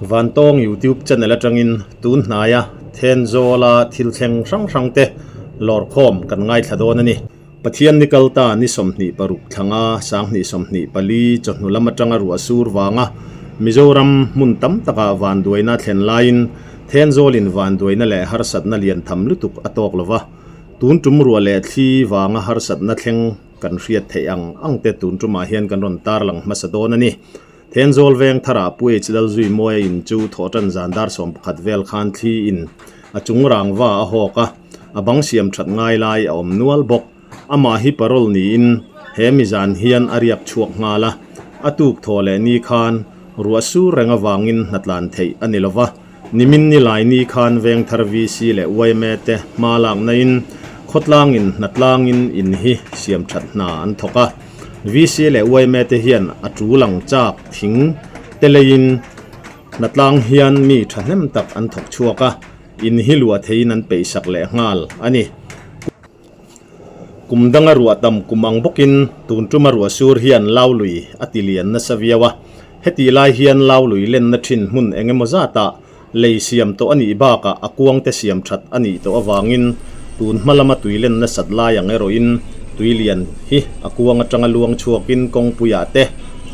Vantawng YouTube channel atangin tun hnaia Thenzawla thil thleng hrang hrang te lawrkhawm kan ngaithla dawn a ni. Pathian ni kalta ni 26 thlanga 2024 chawhnu lam atanga ruah sur vanga Mizoram hmun tam takah vanduaina thlen laiin Thenzawlin vanduaina leh harsatna lian tham lutuk a tawk lova, tun tum ruah leh thli vanga harsatna thleng kan hriat theih ang ang te tun tumah hian kan rawn tarlang hmasa dawn a ni. Thenzawl veng tharah Pu H Lalzui Mawia in chu thawhtan zan dar 11 vel khan thli in a chung rangva a hawk a, a bang siam that ngai lai a awm nual bawk. Amah hi parole niin he mi zan hian a riak chhuak nghal a, a tuk thaw leh ni khan ruah sur reng avangin hnatlan theih a ni lova. Nimin ni lai ni khan Vengthar VC leh yma te hma lakna in khawtlangin hnatlangin in hi siam that hna an thawk a. VC leh yma te hian a tul ang chak thing te leiin hnatlang hian mi thahnem tak an thawk chhuak a, in hi luah theiin an peihsak leh nghal a ni. Kum danga ruah tam kum ang bawkin tun tuma ruah sur hian Laului a ti lian nasa viau a. Hetih lai hian Laului lenna thin hmun eng emaw zatah lei siam tawh a nih bakah a kuangte siam that a nih tawh avangin tun hma lama tui len nasat lai ang erawhin tui lian hi a kuang atanga luang chhuakin kawngpuiah te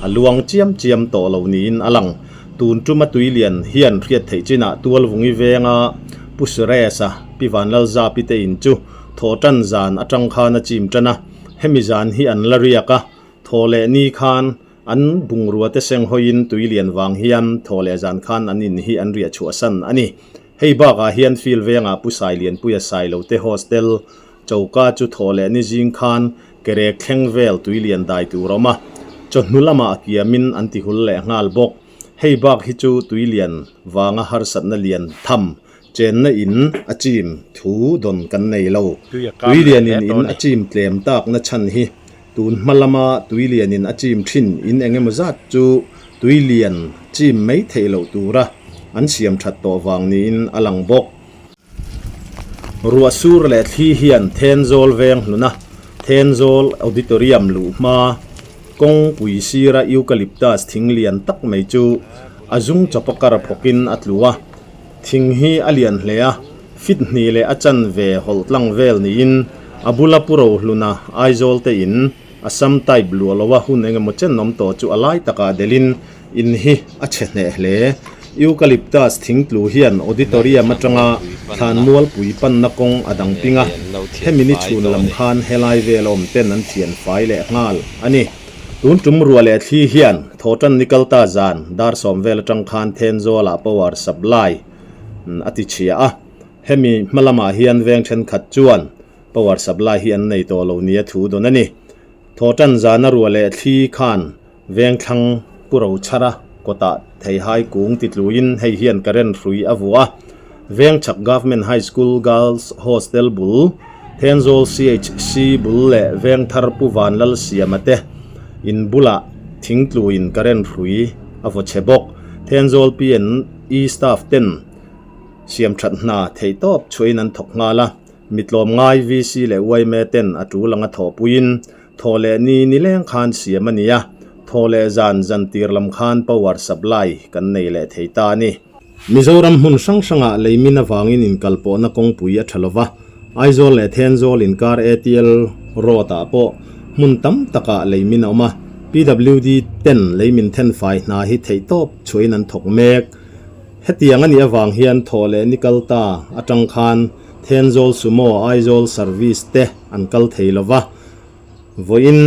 a luang chiam chiam tawh lo niin a lang. Tun tuma tui lian hian hriat theih chinah Tualvungi venga Pu Suresh-a Pi Vanlalzapi te in chu Thawhtan zan atang khan a chim tan a, hemi zan hi an la riak a, thaw leh ni khan an bungrua te seng hawiin tui lian vang hian thaw leh zan khan an in hi an riah chhuahsan a ni. Hei bakah hian field vengah Pu Sailianpuia Sailote Hostel choka chu thaw leh ni zing khan kerek thleng vel tui lian dai tur a awm a, chawhnu lamah a kiamin an ti hul leh nghal bawk. Hei bak hi chu tui lian vanga harsatna lian tham Chenna in a chim thu dawn kan nei lo. Tuilianin in a chim tlem takna chhan hi tun hma lama tuilianin a chim thin in eng emaw zat chu tuilian chim mai theih loh tura an siam that tawh vang niin a lang bawk. Ruah sur leh thli hian Thenzawl veng hluna Thenzawl Auditorium luh hma kawngpui sira eucalyptus thing lian tak mai chu a zung chawpa kar phawkin a tlu a. Thing hi a lian hle a, fit hnih leh a chanve hawlh tlang vel niin a bula pu Rohluna Aizawl te in Assam type luah loa hun eng emaw chen awm tawh chu a lai takah delhin in hi a chhe hneh hle. Eucalyptus thing tlu hian auditorium atanga thlan mualpui panna kawng a dang ping a, hemi ni chhun lam khan helai vel awm ten an thian fai leh nghal a ni. Tun tum ruah leh thli hian Thawhtan ni kalta zan dar sawm vel atang khan Thenzawlah power supply a ti chhia a, hemi hma lamah hian veng thenkhat chuan power supply hi an nei tawh lo nia thu dawn a ni. Thawhtan zana ruah leh thli khan veng thlang pu ro chhara kawtah theihai kung ti tluin hei hian current hrui a vuah a, Vengchhak Government High School Girls Hostel bul, Thenzawl CHC bul leh Vengthar Pu Vanlalsiama te in bulah thingtluin current hrui a vaw chhe bawk. Thenzawl PNE staff ten siamthat hna theihtawp chhuahin an thawk nghal a, mitlawm ngai VC leh yma ten a tul anga thawhpuiin thaw leh ni nileng khan siam a ni a, thaw leh zan zan tir lam khan power supply kan nei leh thei ta a ni. Mizoram hmun hrang hrangah leimin avangin inkalpawhna kawngpui a tha lova, Aizawl leh Thenzawl inkar ATL road ah pawh hmun tam takah leimin a awm a, PWD ten leimin thenfai hna hi theihtawp chhuahin an thawk mek. Hetiang a nih avang hian thawh leh ni kal ta atang khan Thenzawl Sumo Aizawl service te an kal thei lova, Vawiin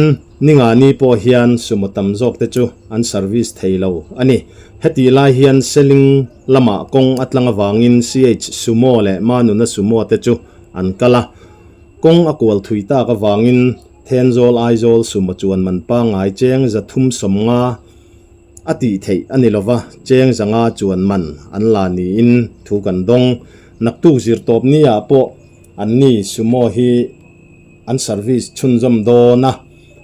Ningani pawh hian sumo tam zawk te chu an service thei lo a ni. Hetih lai hian Seling lamah kawng a tlang avangin CH Sumo leh Manuna Sumo te chu an kal a. Kawng a kual thui tak avangin Thenzawl Aizawl Sumo chuan man pangngai cheng 350 a tih theih a ni lova, cheng 500 chuan man an la niin thu kan dawng. Naktuk zirtawp ni ah pawh anni Sumo hi an service chhunzawm dawn a,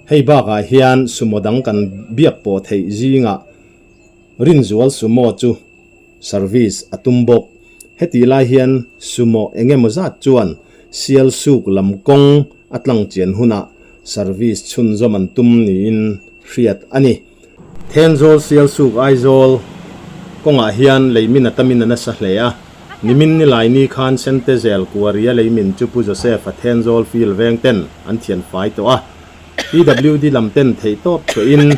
hei bakah hian sumo dang kan biak pawh theih zingah Rinzual sumo chu service a tum bawk. Hetih lai hian sumo eng emaw zat chuan Sialsuk lam kawng a tlang chian hunah service chhunzawm an tum niin hriat a ni. Thenzawl Sialsuk Aizawl. Kawngah hian leimin a tamin a nasa hle a. Nimin nilai ni khan Sentezel Kuaria leimin chu Pu Joseph-a Thenzawl Field veng ten an thian fai tawh a. PWD lam ten theihtawp chhuahin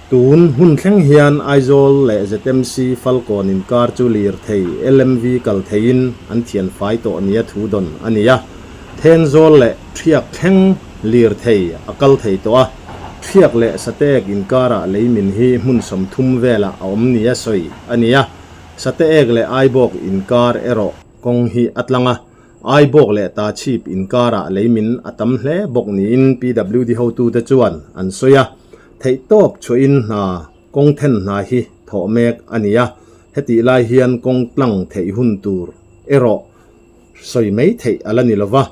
tun hun thleng hian Aizawl leh ZMC Falkawn inkar chu lirthei LMV kal theiin an thian fai tawh nia thu dawn a ni a. Thenzawl leh Thiak thleng lirthei a kal thei tawh a. Thiak leh Sateek inkarah leimin hi hmun 30 velah a awm nia sawi a ni a. Sateek leh Aibawk inkar erawh kawng hi a tlang a. Aibawk leh Tachhip inkarah leimin a tam hle bawk niin PWD hotute chuan an sawi a. Theihtawp chhuahin hna kawng then hna hi thawh mek a ni a. Hetih lai hian kawng tlang theih hun tur erawh sawi mai theih a la ni lo va,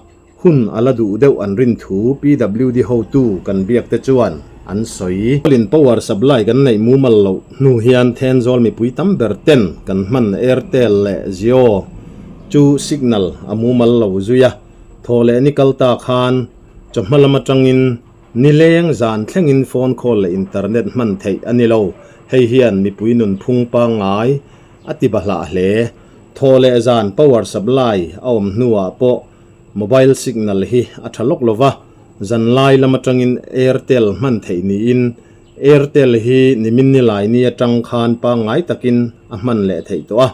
hun a la duh deuh an rin thu PWD hotu kan biak te chuan an sawi. Lin power supply kan neih mumal loh hnu hian Thenzawl mipui tam ber ten kan hman Airtel leh Jio chu signal a mumal lo zui a, thaw leh ni kal ta khan chawhma lam atangin nileng zan thlengin phone call leh internet hman theih a ni lo. Hei hian mipui nunphung pangngai a ti bahlah hle. Thaw leh zan power supply a awm hnuah pawh mobile signal hi a tha lawk lova, zan lai lam atangin Airtel hman theih niin Airtel hi nimin ni lai ni atang khan pangngai takin a hman leh theih tawh a.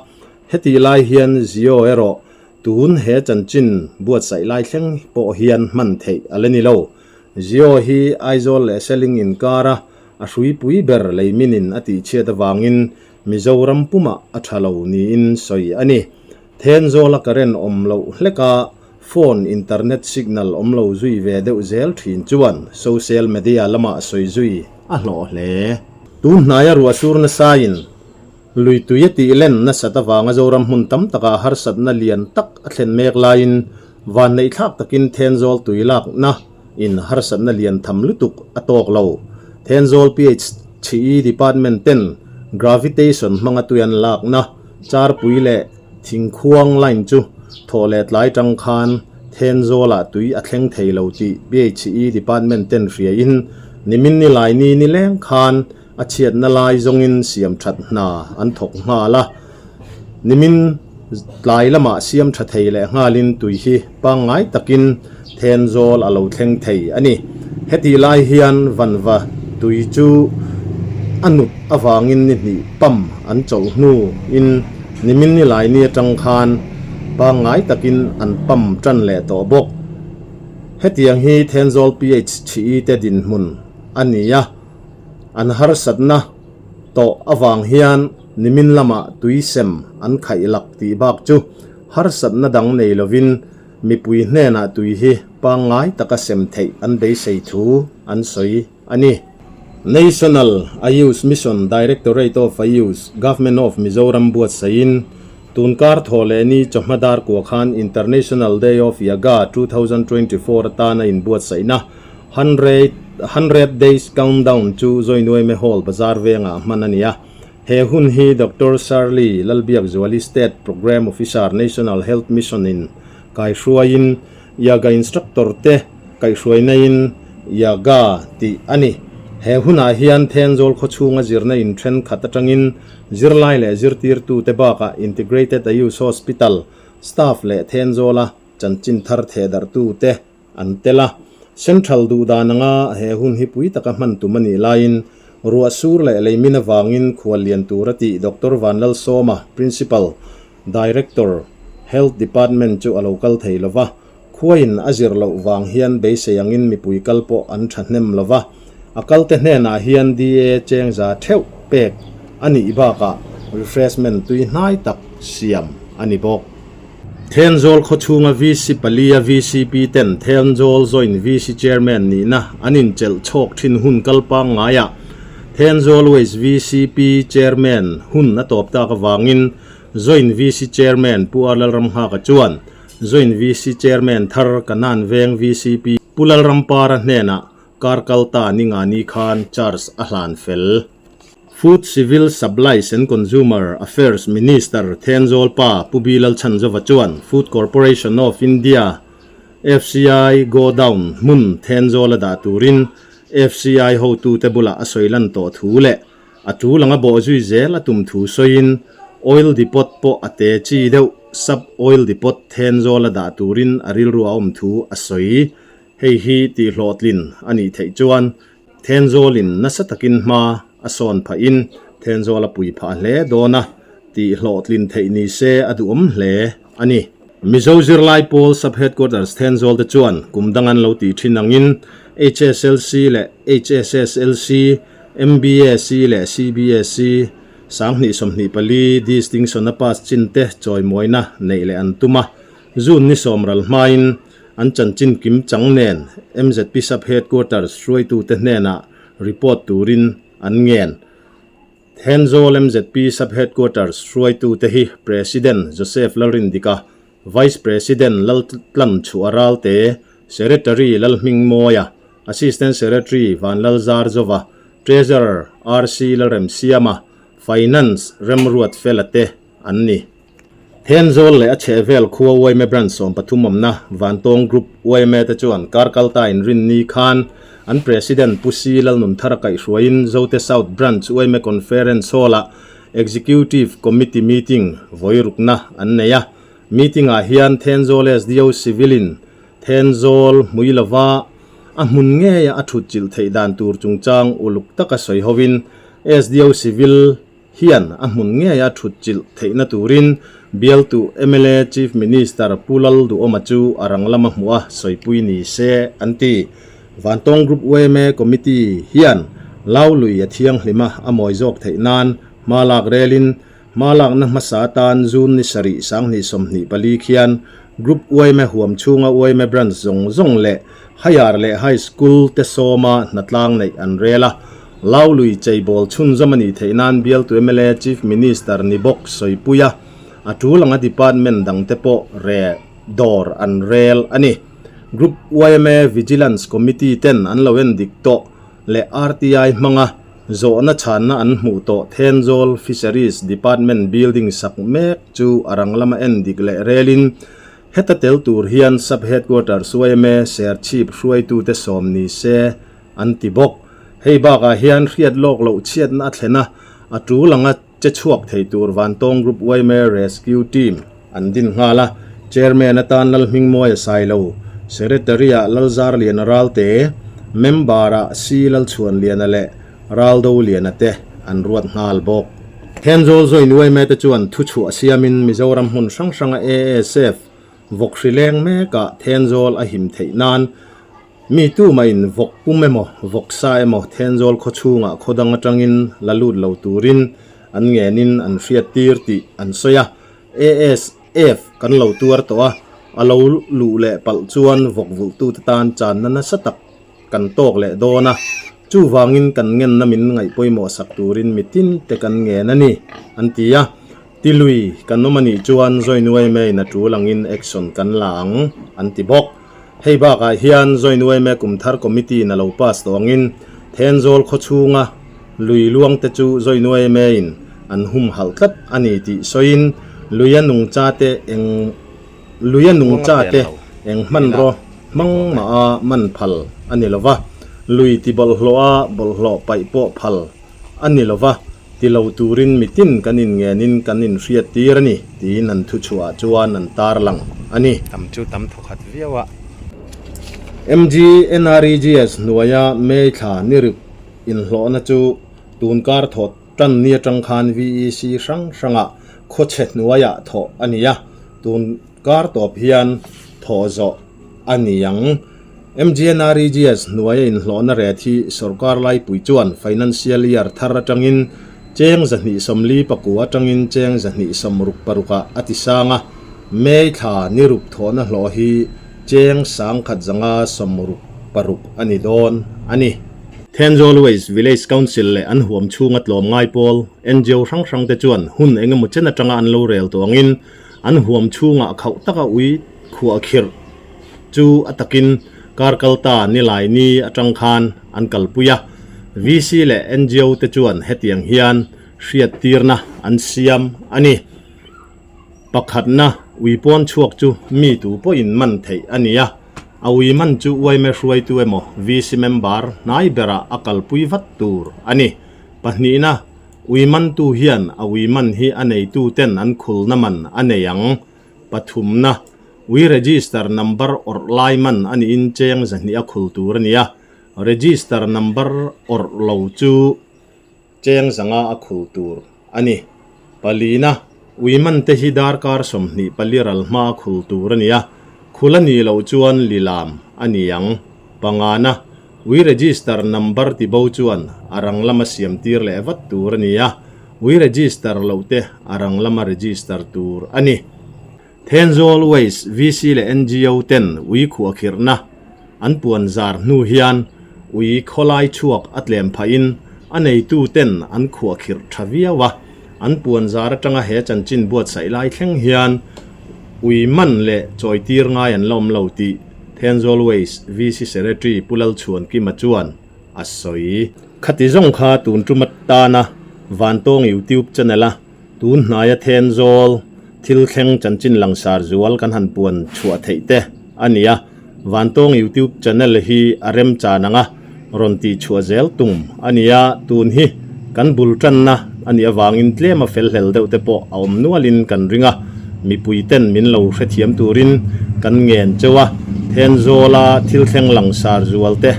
Hetih lai hian Jio erawh tun he chanchin buatsaih lai thleng pawh hian hman theih a la ni lo. Jio hi Aizawl leh Seling inkara a hruipui ber leiminin a tihchhiat avangin Mizoram pumah a tha lo niin sawi a ni. Thenzawla current awm loh hleka phone internet signal awm lo zui ve deuh zel thin chuan social media lamah sawi zui a hlawh hle. Tun hnaia ruah sur nasain lui tui a tih len nasat avanga Zoram hmun tam takah harsatna lian tak a thlen mek laiin vanneih thlak takin Thenzawl tui lakna in harsatna lian tham lutuk a tawk lo. Thenzawl PHE Department ten gravitation hmanga tui an lakna Charpui leh Thingkhuang line chu thawh leh tlai tang khan Thenzawlah tui a thleng thei lo tih PHE Department ten hriain nimin ni lai ni nileng khan a chhiatna lai zawngin siam that hna an thawk nghal a. Nimin tlai lamah siam tha thei leh nghalin tui hi pangngai takin Thenzawl a lo thleng thei a ni. Hetih lai hian vanva tui chu a nut avangin ni hnih pump an chawlh hnuin nimin ni lai ni atang khan pangngai takin an pump tan leh tawh bawk. Hetiang hi Thenzawl PHE te dinhmun a ni a, an harsatna tawh avang hian nimin lamah tui sem an khaih lak tih bak chu harsatna dang nei lovin mipui hnenah tui hi pangngai taka sem theih an beisei thu an sawi a ni. National Ayush Mission Directorate of Ayush, Government of Mizoram buatsaihin tunkar thaw leh ni chawhma dar kua khan International Day of Yoga 2024 atana inbuatsaihna 100 Days Countdown chu Zoinuaime Hall bazar vengah hman a ni a. He hun hi Doctor Shirley Lalbiakzuali State Programme Officer National Health Mission in kaihruaiin Yoga Instructor te kaihhruainain Yoga tih a ni. He hunah hian Thenzawl khawchhunga zirna in thenkhat atangin zirlai leh zirtirtute bakah Integrated Ayush Hospital staff leh Thenzawla chanchin thar thehdarhtute an tel a. Central duhdan anga he hun hi pui taka hman tum a nih laiin ruah sur leh leimin avangin khual lian tur a tih Doctor Vanlalsawma, Principal, Director, Health Department chu a lo kal thei lo va, khuain a zir loh vang hian beisei angin mipui kal pawh an thahnem lo va, a kalte hnenah hian DA chengza theuh pek a nih bakah refreshment tui hnai tak siam a ni bawk. Thenzawl khawchhunga VC palia VCP ten Thenzawl Joint VC Chairman nihna an inchelh chhawk thin hun kal pangngaiah Thenzawl Waste VCP Chairman hun a tawp tak avangin Joint VC Chairman Pu R Lalramnghaka chuan Joint VC Chairman thar Kanan Veng VCP Pu Lalrampara hnenah kar kal ta ni nga ni khan charge a hlan fel. Food, Civil Supplies and Consumer Affairs Minister Thenzawl Pa Pu Bilal Chhanzova chuan Food Corporation of India, FCI, Godown hmun Thenzawl a dah turin FCI hotute bulah a sawi lan tawh thu leh A tul anga bawh zui zel a tum thu sawiin Oil Depot pawh a te chi deuh Sub Oil Depot Thenzawl a dah turin a rilru a awm thu a sawi. Hei hi tihhlawhtlin a nih theih chuan Thenzawlin nasa takin hma a sawn phahin Thenzawl a pui phah hle dawn a, tihhlawhtlin theih ni se a duhawm hle a ni. Mizo zirlai pawl Sub-Headquarters Thenzawl te chuan kum dang an lo tih thin angin HSLC leh HSSLC, MBSC leh CBSC 2024 distinction a pass chin te chawimuaina neih leh an tum a, June ni sawmral hmain An chanchin kim chang nen MZP Sub Headquarters hruaitute hnenah report turin an ngen. Thenzawl MZP Sub Headquarters hruaitute hi President Joseph Lalrindika, Vice President Laltlan Chhuah Ralte, Secretary Lalhmingmawia, Assistant Secretary Vanlalzarzova, Treasurer RC Lalremsiama, Finance Remruat Fela te an ni. Thenzawl leh a chhehvel khua yma Branch 13 awmna Vantawng Group yma te chuan kar kalta inrinni khan an President Pu Si Lalnunthara kaihhruaiin Zote South Branch yma Conference Hall-ah Executive Committee meeting vawi rukna an nei a. Meeting-ah hian Thenzawl SDO Civil-in Thenzawl hmui lova a hmun ngeia a thutchilh theih dan tur chungchang uluk taka sawi hovin SDO Civil hian a hmun ngeia thut chilh theihna turin bialtu mla Chief Minister Pu Lalduhawma chu a rang lama hmuh a sawipui ni se an ti. Vantawng Group yma Committee hian Laului a thianghlim a a mawi zawk theih nan hma lak relin hma lakna hmasa atan June ni sarih 2024 khian Group yma huam chhunga yma branch zawng zawng leh Higher leh High School te sawma hnatlang neih an rel a, Laului cheibawl chhunzawm a nih theih nan bialtu mla Chief Minister ni bawk sawipui a, a tul anga department dangte pawh re dawr an rel a ni. Group yma Vigilance Committee ten an lo en dik tawh leh RTI hmanga zawhna chhanna an hmuh tawh Thenzawl Fisheries Department building sak mek chu a rang lama en dik leh relin Heta tel tur hian Sub Headquarters yma Serchhip hruaitute sawm ni se an ti bawk. Hei bakah hian hriat lawk loh chhiatna a thlen a, a tul anga che chhuak thei tur Vantawng Group yma Rescue Team an din nghal a, Chairman atan Lalhmingmawia Sailo, Secretary-ah Lalzarliana Ralte, Member-ah C Lalchhuanliana leh Raldoliana te an ruat nghal bawk. Thenzawl Joint yma te chuan thuchhuah siamin Mizoram hmun hrang hranga ASF vawk hri leng mekah Thenzawl a him theih nan mi tumahin vawk pum emaw vawk sa emaw Thenzawl khaw chhungah khaw dang atangin la lut lo turin an ngenin an hriat tir tih an sawi a. ASF kan lo tuar tawh a, a lo luh leh palh chuan vawk vulhtute tan channa nasa tak kan tawk leh dawn a, chuvangin kan ngenna min ngaih pawimawh sak turin mitin te kan ngen a ni, an ti a. Tilui kan awm a nih chuan Join yma in a tul angin action kan la ang, an ti bawk. Hei bakah hian Join yma Kumthar Committee in a lo pass tawh angin Thenzawl khaw chhunga lui luang te chu Join yma in an humhalh tlat a ni tih sawiin luia nungcha te eng Luia nungcha te eng hmanraw hmang mah a man phal a ni lo va, lui ti bawlhhlawh a bawlhhlawh paih pawh phal a ni lo va, ti lo turin mitin kan inngenin kan inhriat tir a ni, tiin an thuchhuah chuan an tarlang a ni. Tam chu tam thawkhat viau a. MGNREGS hnuaia May thla ni ruk inhlawhna chu tunkar thawt Tan ni atang khan VEC hrang hrangah khawchhe hnuaiah thawh a ni a, tun kar tawp hian thawh zawh a ni ang. MGNREGS hnuaia inhlawhna ret hi sorkar laipui chuan financial year thar atangin cheng 244 atangin cheng 266 ah a ti sang a, May thla ni ruk thawhna hlawh hi cheng 1166 a ni dawn a ni. Thenzawl Waste Village Council leh an huam chhunga tlawm ngai pawl ngo hrang hrang te chuan hun eng emaw chen atanga an lo rel tawh angin an huam chhungah khauh taka ui khuah khirh chu a takin kar kalta nilai ni atang khan an kalpui a. VC leh ngo te chuan hetiang hian hriattirna an siam a ni. Pakhatna ui pawn chhuak chu mi tu pawhin man theih a ni a, a ui man chu yma hruaitu emaw VC member hnai berah a kalpui vat tur a ni. Pahnihna, Ui mantu hian a ui man hi a neitu ten an khulna man a nei ang. Pathumna, ui register number awrh lai man a niin cheng zahnih a khul tur a ni a, register number awrh lo chu cheng zanga a khul tur a ni. Palina, ui man te hi darkar 24 ral hma a khul tur a ni a, khul a nih loh chuan lilam a ni ang. Pangana, ui register number ti bo chuan a rang lama siam tir leh vat tur a ni a, ui register loh te a rang lama register tur a ni. Thenzawl Waste VC leh ngo ten ui khuahkhirhna an puan zar hnu hian ui khawlai chhuak a tlem phahin a neitu ten an khuahkhirh tha viau a, an puan zar atanga he chanchin buatsaih lai thleng hian ui man leh chawitir ngai an la awm lo tih Thenzawl Waste VC Secretary Pu Lalchhuankima chuan a sawi. Khati zawng kha tun tum atana Vantawng YouTube channel a Tun hnaia Thenzawl thil thleng chanchin langsar zual kan han puan chhuah theih te a ni a, Vantawng YouTube channel hi a remchan ang a, rawn tih chhuah zel tum a ni a, tun hi kan bul tanna a nih avangin tlem a fel hlel deuh te pawh a awm nualin kan ring a, mipui ten min lo hrethiam turin kan ngen cheu a, Thenzawla thil thleng langsar zual te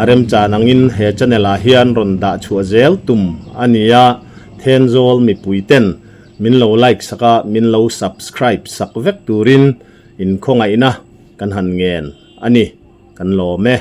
a remchan angin he channel ah hian rawn dah chhuah zel tum a ni a. Thenzawl mipui ten min lo like sak a, min lo subscribe sak vek turin in khawngaihna kan han ngen a ni, kan lawm e.